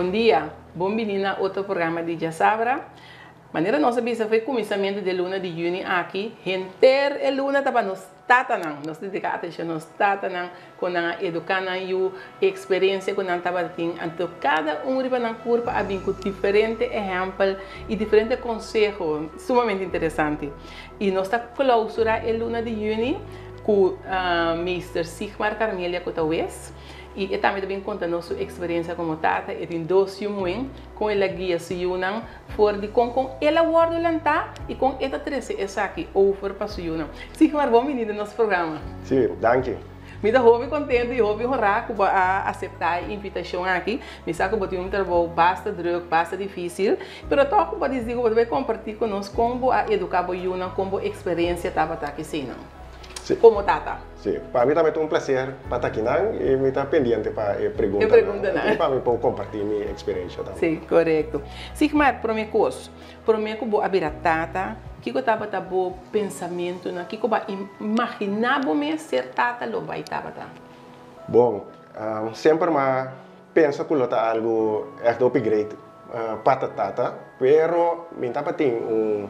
Bon dia, bon bini na otro programa di Djasabra. Manera nos a bisa for kuminsamentu di luna di yüni aki, henter e luna ta pa nos tatanan. Nos ta dediká atenshon nos tatanan, kon nan a eduká nan yu, e eksperensia ku nan tabatin. Anto kada un riba nan kurpa a bin ku diferente ehèmpel i diferente konseho sumamente interesante. I nos ta klousurá e luna di yüni ku Meester Sigmar Carmelia ku ta wes. I e tambe ta bin konta nos su eksperensia komo tata. E tin dos yu muhé, kon el a guia su yunan for di kon kon el a wòrdu lantá i kon e ta trese esaki over pa su yunan. Sigmar, bon bini den nos programa. Sí, danki. Mi ta hopi kontentu i hopi honrá ku bo a aseptá e invitashon aki. Mi sa ku bo tin un trabou basta drùk, basta difísil, pero tòg ku bo a disidí ku bo ta bai kompartí ku nos kon bo a eduká bo yunan, kon bo eksperensia tabata ki eseinan komo tata. Sí, pa mi tambe ta un placer pa ta akinan i mi ta pendiente pa e preguntanan i pa mi por comparti mi experiencia tambe. Sí, corecto. Sigmar, prome cos, prome cu bo a bira tata, kico tabata bo pensamentonan, kico bo a imagina bo mes ser tata lo bay tabata? Bon, semper m'a pensa cu lo ta algo echt hopi great pa ta tata, pero mi tabatin un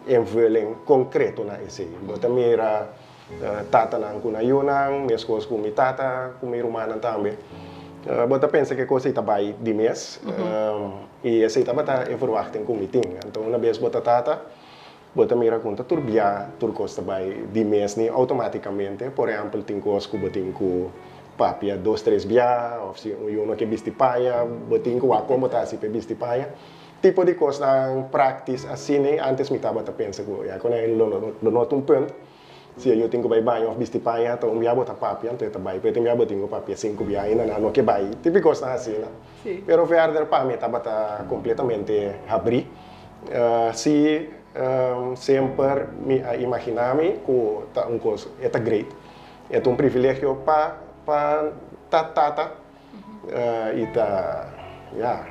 invulling concreto na esey. Bo ta mira Tatanan ku nan yunan, meskos ku mi tata ku mi rumannan tambe. Bo ta pensa ku e kos ei ta bai di mes i esei tabata e verwachting ku mi tin. Anto una bes bo ta tata, bo ta mira ku no ta tur bia tur kos ta bai di mes ni outomátikamente. Por ehèmpel tin kos ku bo tin ku papia dos tres bia òf si un yu no ke bisti paña bo tin ku wak kon bo ta hasi pa e bisti paña. Tipo di kosnan práktis asina antes mi tabata pensa ku ya ku nan lo no ta un punt. Si e yu tin ku bai baño òf bisti paña, ta un bia bo ta papia, anto e ta bai. Pero tin bia bo tin ku papia sinku bia ainda nan no ke bai. Típiko kosnan asina. Pero verder pa mi tabata kompletamente habrí. Si semper mi a imaginá mi ku ta un kos, e ta great. E ta un privilegio pa pa ta tata i ta, ya,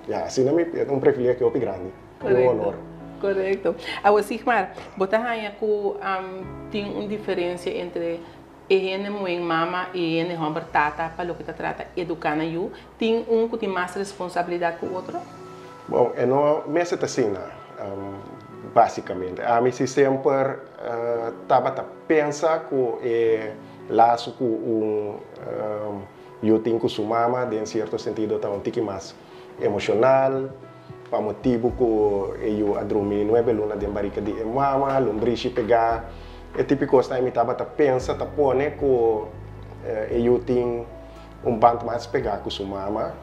ya, asina mi, e ta un privilegio hopi grandi i un honor. Korekto. Awor Sigmar, bo ta haña ku tin un diferensia entre e hende muhé mama i e hende hòmber tata pa loke ta trata eduká nan yu? Tin un ku tin mas responsabilidat ku otro? Bon, e no mester ta asina, básikamente. Ami si semper tabata pensa ku e laso ku un yu tin ku su mama den sierto sentido ta un tiki mas emoshonal. Pa motibu ku e yu a drumi nuebe luna den barika di e mama, lombrishi pegá, e tipi kosnan mi tabata pensa ta pone ku e yu tin un band mas pegá ku su mama.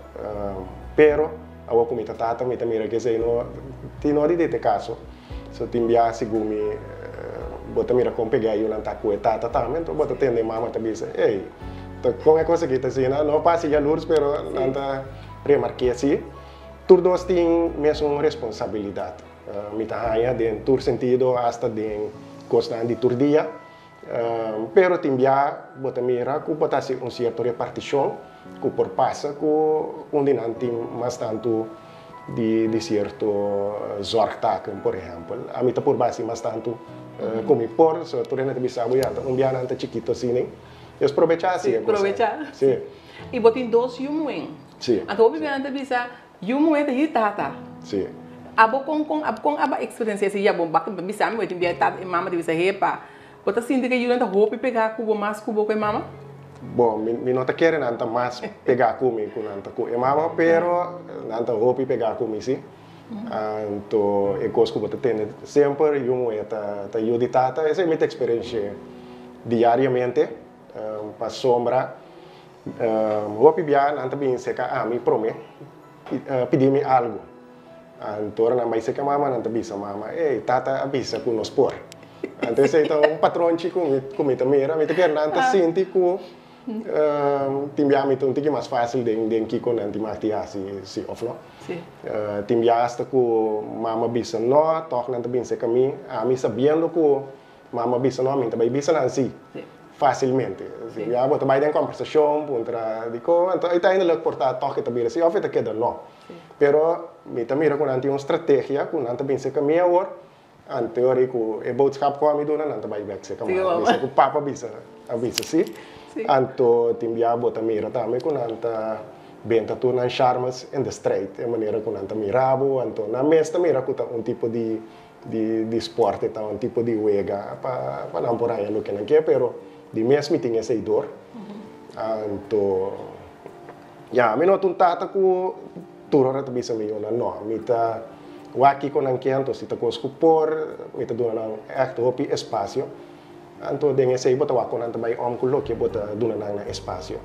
Pero awor ku mi ta tata mi ta mira ku esei no tin no di dete kaso. So tin bia segun mi bo ta mira kon pegá e yunan ta ku e tata tambe, anto bo ta tende e mama ta bisa, ey, ta kon e kos aki ta asina? No pa hasi yalurs pero nan ta remark'é si. Tur dos tin mesun responsabilidat, mi ta haña den tur sentido, asta den kosnan di tur dia. Pero tin bia bo ta mira ku bo ta hasi un sierto repartishon ku por pasa ku un di nan tin mas tantu di sierto zorgtaken, por ehèmpel. Ami ta purba hasi mas tantu ku mi por, so tur hende ta bisa bo ya ta un bia nan ta chikito asina. Dios probechá hasi e kos ei. Probechá. Si. I bo tin dos yu muhé. Sí. Anto hopi bianan ta bisa, Yu muhé ta yu tata. Sí. Abo kon kon abo kon abo a eksperensia esei? Ya bo bak bisa mi, bo tin bia tata i mama ta bisa, Hepa, bo ta sinti ku e yunan ta hopi pegá ku bo mas ku bo ku e mama? Bon, mi mi no ta kere nan ta mas pegá ku mi ku nan ta ku e mama, pero nan ta hopi pegá ku mi sí. Anto e kos ku bo ta tende semper, yu muhé ta ta yu di tata, esei mi ta eksperensh'é diariamente, pasobra Hopi bia nan ta bin seka ami prome pidi mi algu. Anto ora nan bai seka mama nan ta bisa mama, ey tata a bisa ku nos por. Anto esei ta un patronchi ku mi ku mi ta mira, mi ta kere nan ta sinti ku tin bia mi ta un tiki mas fasil den den kiko nan tin mag di hasi si of no. Tin bia asta ku mama bisa no, tòg nan ta bin seka mi, ami sabiendo ku Mama bisa no, mi ta bai bisa nan si. Facilmente. Si ya bo ta bai den combersacion, puntra dicon, anto uiteindelijk por ta toch e ta bira si of e ta keda no. Pero mi ta mira cu nan tin un strategia cu nan ta bin cerca mi awor, anto ora cu e boodschap cu ami duna nan ta bai bek cerca mama. Bisa cu papa bisa, a bisa si. Anto tin bia bo ta mira tambe cu nan ta. benta tur nan charmes in de strijd. E manera ku nan ta mira bo, anto nan mes ta mira ku ta un tipo di di di sport, e ta un tipo di wega pa pa nan por haña loke nan ke, pero di mes mi tin esei dor. Anto ya, mi no ta un tata ku tur ora ta bisa mi yunan no, mi ta wak kiko nan ke, anto si ta kos ku por, mi ta duna nan ègt hopi espasio. Anto den esei bo ta wak kon nan ta bai om ku loke bo ta duna nan na espasio.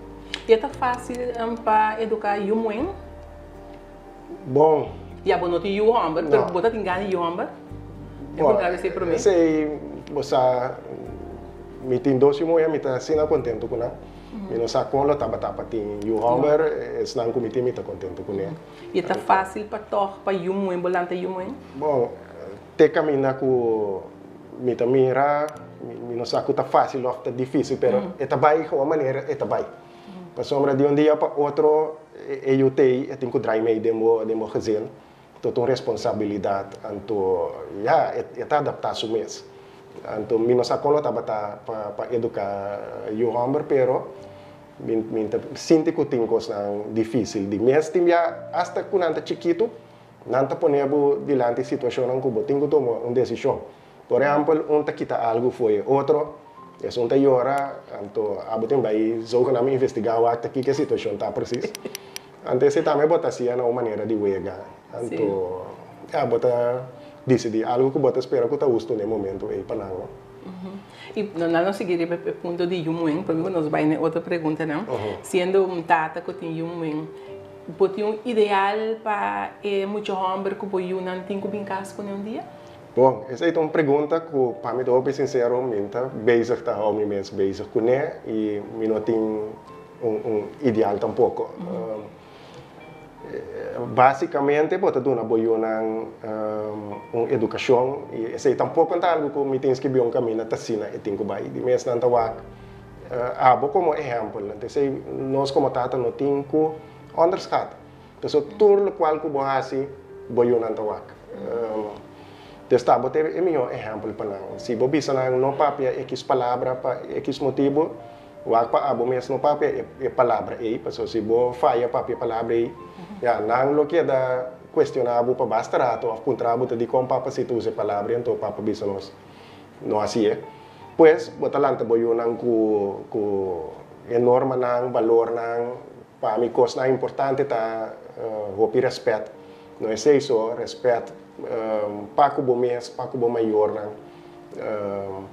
I e ta fásil pa eduká yu muhé? Bon. Ya bo no tin yu hòmber, pero bo ta tin gana di yu hòmber? E puntra esei promé. Esei bo sa, mi tin dos yu muhé, mi ta asina kontentu ku nan. Mi no sa kon lo tabata pa tin yu hòmber, esnan ku mi tin mi ta kontentu kuné. I e ta fásil pa tòg pa yu muhé bo lanta yu muhé? Bon, te kaminda ku mi ta mira, mi no sa ku ta fásil òf ta difísil, pero e ta bai gewoon manera e ta bai. Pasobra di un dia pa otro e yu t'ei e tin ku drai mei den bo den bo gezin, to ta un responsabilidat, anto ya e ta adaptá su mes. Anto mi no sa kon lo tabata pa pa eduká yu hòmber pero mi mi ta sinti ku tin kosnan difísil di mes tin bia asta ku nan ta chikitu nan ta pone bo dilanti situashonnan ku bo tin ku tuma un desishon. Por ehèmpel, un ta kita algu fo'i e otro, esun ta yora, anto abo tin bai zogenaam investigá wak ta kiko e situashon ta presis. Anto esei tambe bo ta hasié na un manera di wega. Anto, ya, bo ta disidí algu ku bo ta spera ku ta hustu na e momentu ei pa nan, no? I nan nos sigui riba e punto di yu muhé, promé ku nos bai na e otro preguntanan. Siendo un tata ku tin yu muhé, bo tin un ideal pa e mucha hòmber ku bo yunan tin ku bin kas kuné un dia? Bon, esei ta un pregunta ku pa mi ta hopi sinsero, mi no ta bezig ta hou mi mes bezig kuné i mi no tin un un ideal tampoko. Básikamente bo ta duna bo yunan un edukashon i esei tampoko ta algu ku mi tin skibí un kaminda ta asina e tin ku bai. Di mes nan ta wak abo komo ehèmpel. Esei nos komo tata no tin ku ònderskat. Pasobra tur lokual ku bo hasi, bo yunan ta wak. Des ta bo ta e mihó ehèmpel pa nan. Si bo bisa nan no papia ekis palabra pa ekis motibu, wak pa abo mes no papia e palabra ei, pasobra si bo faya papia e palabra ei, ya, nan lo keda kuestioná bo pa basta rato òf puntra bo ta dikon papa si ta usa e palabra ei, anto papa bisa nos no hasié. Pues, bo ta lanta bo yunan ku ku e normanan, balornan. Pa mi kosnan importante ta hopi rèspèt. No esei so, rèspèt pa ku bo mes, pa ku bo mayornan,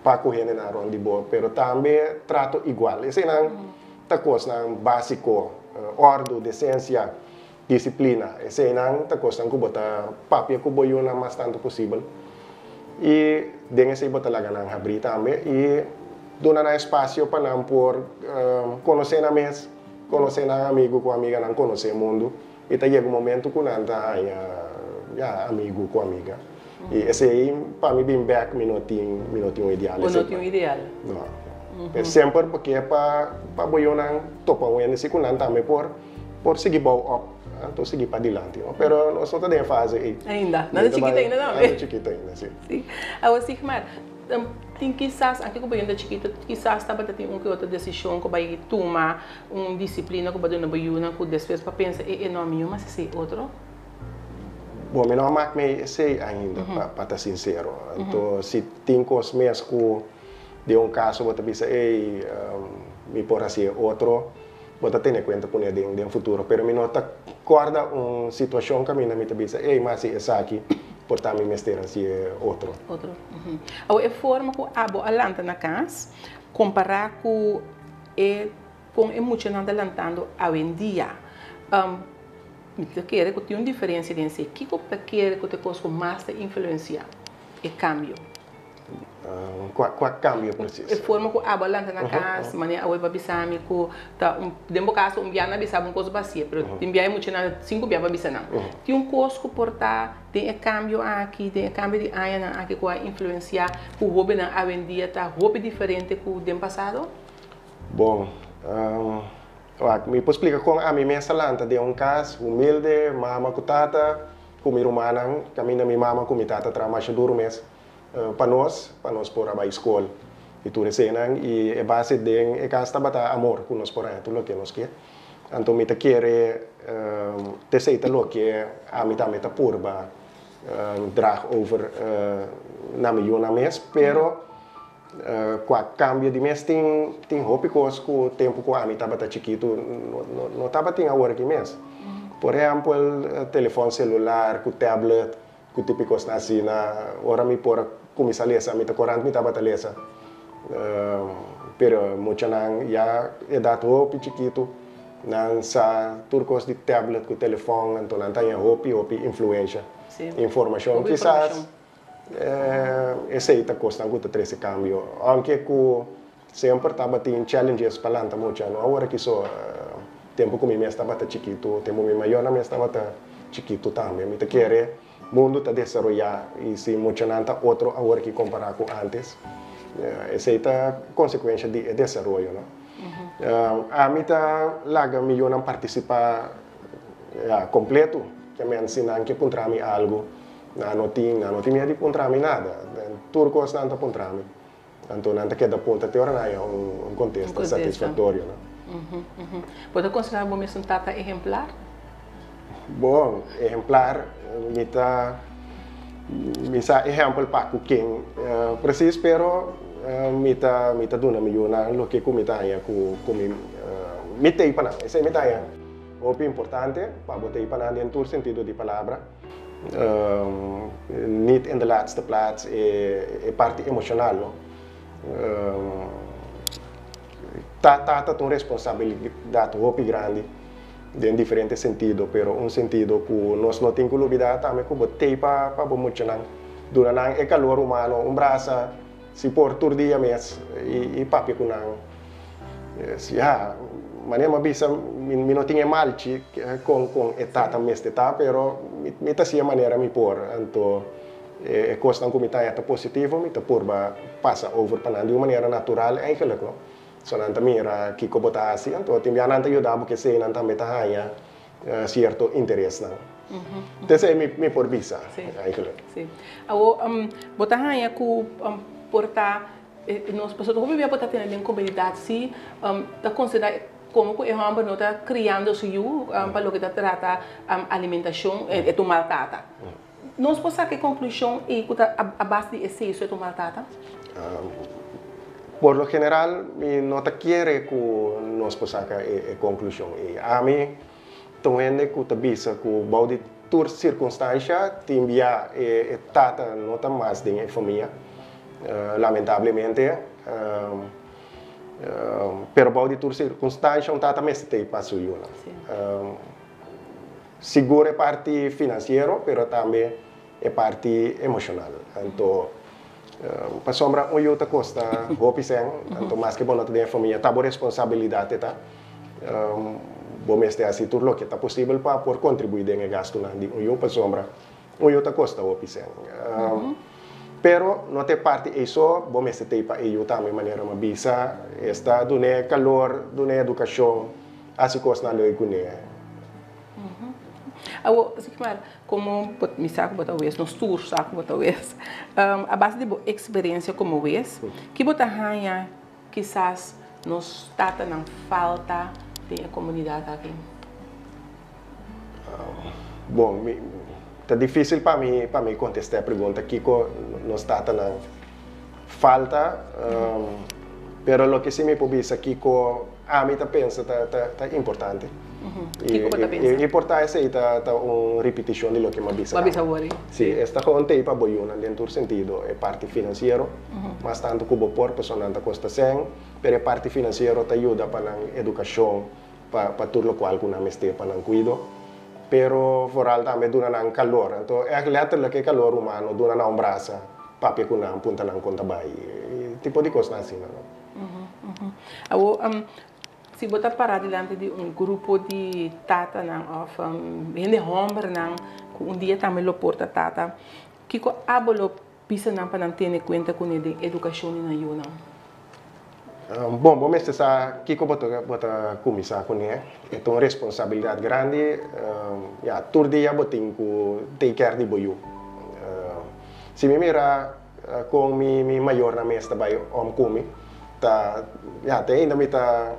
pa ku hendenan rònt di bo, pero tambe trato igual. Eseinan ta kosnan básiko, òrdu, desensia, disiplina. Eseinan ta kosnan ku bo ta papia ku bo yunan mas tantu posibel. I den esei bo ta laga nan habrí tambe i duna nan espasio pa nan por konosé nan mes. Konosé nan amigu ku amiganan konosé mundu i ta yega un momentu ku nan ta haña ya amigu ku amiga. I esei pa mi bin bèk mi no tin mi no tin un ideal. Bo no tin un ideal? No. Semper bo ke pa pa bo yunan topa un hende si ku nan tambe por por sigui bou op anto sigui padilanti no. Pero nos no ta den e fase ei. Ainda. Nan ta chikito ainda tambe. Nan ta chikito ainda si. Si. Awor Sigmar, Tin kisas, anke ku bo yenda chikito, kisas tabata tin un ke otro desishon ku bai tuma, un disiplina ku bo duna bo yunan ku despues bo a pensa, e e no mi yu mas esei otro. Bon, mi no a mak mei esei ainda, pa ta sinsero. Anto si tin kos mes ku den un kaso bo ta bisa, ey, mi por hasi e otro, bo ta tene kuenta kuné den futuro. Pero mi no ta kòrda un situashon kaminda mi ta bisa, ey, mas si esaki por ta mi mester hasi e otro. Otro. Awor e forma ku abo a lanta na kas, kompará ku e kon e muchanan ta lantando awendia, mi ta kere ku tin un diferensia den esei. Kiko bo ta kere ku ta e kos ku mas ta influensiá e kambio? Kua kambio presis? E forma ku abo a lanta na kas, manera awe bo a bisa mi ku ta un, den bo kaso un bia nan a bisa bo un kos basia, pero tin bia e muchanan sinku bia bo a bisa nan. Tin un kos ku por ta den e kambio aki, den e kambio di añanan aki ku a influensiá ku hóbennan awendia ta hopi diferente ku den pasado? Bon, wak, mi por splika kon ami mes a lanta den un kas humilde, mama ku tata, ku mi rumannan, kaminda mi mama ku mi tata traha masha duru mes. Pa nos, pa nos por a bai skol i tur eseinan i e base den e kas tabata amor ku nos por haña tur loke nos ke. Anto mi ta kere t'esei ta loke ami tambe ta purba draag over na mi yunan mes, pero kua kambio di mes tin tin hopi kos ku tempu ku ami tabata chikitu no no tabatin awor aki mes. Por ehèmpel telefòn selular ku tablet ku tipi kosnan asina ora mi por a kuminsá lesa mi ta korant mi tabata lesa pero muchanan ya edat hopi chikitu nan sa tur kos di tablet ku telefòn anto nan ta haña hopi hopi influensha informashon kisas Esei ta kosnan ku ta trese kambio. Ounke ku semper tabatin challenges pa lanta mucha, no awor aki so. Tempu ku mi mes tabata chikitu, tempu mi mayornan mes tabata chikitu tambe. Mi ta kere mundu ta desaroyá i si muchanan ta otro awor aki kompará ku ántes, esei ta konsekuensha di e desaroyo, no. Ami ta laga mi yunan partisipá kompletu. Ke men si nan ke puntra mi algu. Nan no tin, nan no tin miedu di puntra mi nada. Tur kos nan ta puntra mi. Anto nan ta keda puntra te ora nan haña un kontesta satisfaktorio, no. Bo ta konsiderá bo mes un tata ehemplar? Bon, ehemplar, mi ta, mi sa ehèmpel pa ku ken presis, pero mi ta, mi ta duna mi yunan loke ku mi ta haña ku ku mi, mi tei pa nan. Esei mi ta haña hopi importante, pa bo tei pa nan den tur sentido di palabra. Niet in de laatste plaats e parti emocional no. Ta tata ta un responsabilidad hopi grandi den diferente sentido pero un sentido cu nos no tin cu lubida tambe cu bo tei pa bo muchanan duna nan e calor humano un brasa si por tur dia mes y papia cu nan. Ya, manera mi a bisa, mi no tin e malchi con con e tata mester ta, pero mi ta haci e manera mi por. Anto e cosnan cu mi ta haña ta positivo, mi ta purba pasa over pa nan di un manera natural eigenlijk, no. So nan ta mira kico bo ta haci, anto tin bia nan ta yuda bo kesey nan tambe ta haña cierto interesnan. T'esey mi por bisa eigenlijk. Si. Awor, bo ta haña cu por ta Nos pasobra hopi bia bo ta tene den komunidat si ta konsiderá komo ku e hòmber no ta kriando su yu pa loke ta trata alimentashon e ta un mal tata. Nos por saka e konklushon ei ku ta a base di esei su e ta un mal tata? Por lo general mi no ta kere ku nos por saka e konklushon ei. Ami ta un hende ku ta bisa ku bou di tur sirkunstansha tin bia e tata no ta mas den e famia. Lamentablemente, pero bou di tur circunstancia un tata mester ta ei pa su yunan. Sigur e parti financiero, pero tambe e parti emocional. Anto, pasobra un yu ta costa hopi cen, anto maske bo no ta den e famia, ta bo responsabilidad e ta. Bo mester haci tur loke ta posibel pa por contribui den e gastunan di un yu, pasobra Un yu ta kosta hopi sèn. Pero no ta e parti ei so, bo mester ta ei pa e yu tambe manera mi a bisa. Esta dun'é kalor, dun'é edukashon, hasi kosnan leuk kuné. Awor, Sigmar, komo bo, mi sa ku bo ta wes, nos tur sa ku bo ta wes. A base di bo eksperensia komo wes, ki bo ta haña kisas nos tatanan falta den e komunidat aki? Bon, mi, ta difícil pa mi, pa mi contesta e pregunta kiko nos tatanan falta, pero loke si mi por bisa kiko ami ta pensa ta, ta, ta importante. Kiko bo ta pensa? I por ta esei ta, ta un ripitishon di loke mi a bisa Bo a bisa awor. Si, esta gewoon tei pa bo yunan den tur sentido, e parti finansiero, mas tantu ku bo por, pasobra nan ta kosta sèn, pero e parti finansiero ta yuda pa nan edukashon, pa pa tur lokual ku nan mester pa nan kuido, pero vooral tambe duna nan kalor. Anto ègt lètterlik e kalor humano, duna nan un brasa, papia ku nan, punta nan kon ta bai, e tipo di kosnan asina no. Awor, si bo ta pará dilanti di un grupo di tatanan òf hende hòmbernan ku un dia tambe lo por ta tata, kiko abo lo Bisa nan pa nan tene kuenta kuné den edukashon di nan yunan. Bon, bo mester sa kiko bo ta bo ta kuminsá kuné. E ta un responsabilidat grandi. Ya, tur dia bo tin ku take care di bo yu. Si mi mira kon mi mi mayornan mes ta bai om ku mi, ta, ya, te ainda mi ta.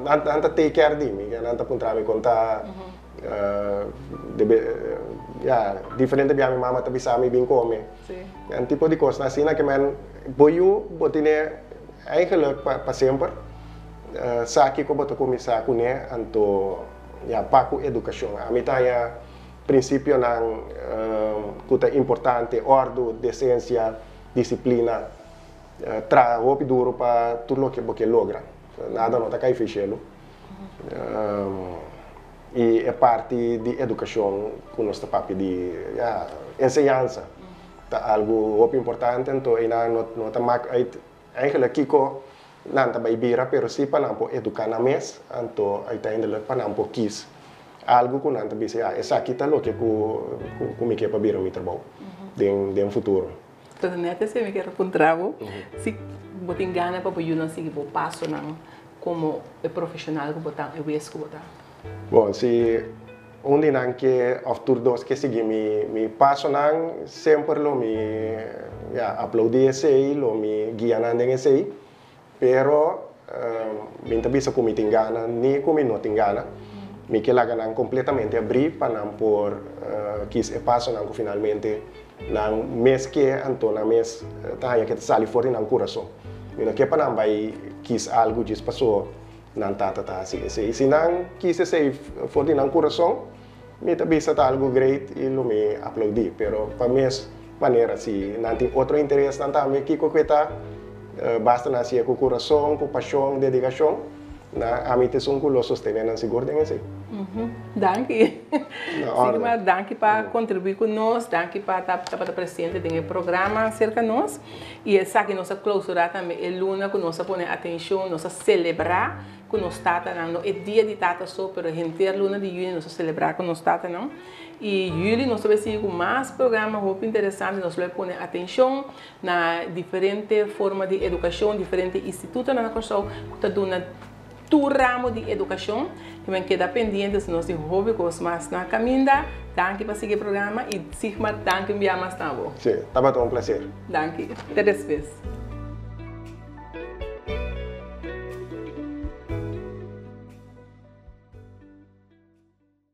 Nan nan ta take care di mi, nan ta puntra mi kon ta debe ya diferente bia mi mama ta bisa mi bin kome. Un tipo di kosnan asina ke men bo yu bo tene eigenlijk pa pa semper sa kiko bo ta kuminsá kuné anto ya pa ku edukashon. Ami ta haña prinsipionan ku ta importante, òrdu, desensia, disiplina, traha hopi duru pa tur loke bo ke logra. Nada no ta kai fi shelu. I e parti di edukashon ku nos ta papia di, ya, enseñansa ta algu hopi importante, anto einan no no ta mak uit eigenlijk kiko nan ta bai bira, pero si pa nan por eduká nan mes, anto uiteindelijk pa nan por kis algu ku nan ta bisa, ya, esaki ta loke ku ku mi ke pa bira mi trabou den den futuro. Entonces net esei mi kier a puntra bo, si bo tin gana pa bo yunan sigui bo pasonan komo e profeshonal ku bo ta, e wes ku bo ta? Bon, si un di nan ke òf tur dos ke sigui mi mi pasonan, semper lo mi, ya, aplaudí esei, lo mi guia nan den esei. Pero mi ta bisa ku mi tin gana ni ku mi no tin gana. Mi ke laga nan kompletamente abrí pa nan por kis e pasonan ku finalmente nan mes ke, anto nan mes ta haña ke ta sali for di nan kurason. Mi no ke pa nan bai kis algu djis paso nan tata ta hasi esei. Si nan kis esei for di nan kurason, mi ta bisa ta algu great i lo mi aplaudí. Pero pa mes manera si nan tin otro interesnan tambe kiko ku e ta, basta nan hasié ku kurason, ku pashon, dedikashon, nan ami ta esun ku lo sostené nan sigur den esei. Danki. Sigmar, danki pa kontribuí ku nos, danki pa tabata presente den e programa serka nos. I esaki nos a klousurá tambe e luna ku nos a pone atenshon, nos a selebrá ku nos tatanan, no e dia di tata so, pero henter luna di yüni nos a selebrá ku nos tatanan. I yüli nos ta bai sigui ku mas programa hopi interesante, nos lo bai pone atenshon na diferente forma di edukashon, diferente institutonan na Kòrsou ku ta duna tur ramo di edukashon. Te men keda pendiente si nos tin hopi kos mas na kaminda. Danki pa sigui e programa i Sigmar danki un bia mas na bo. Sí, tabata un plaser. Danki. Te despues.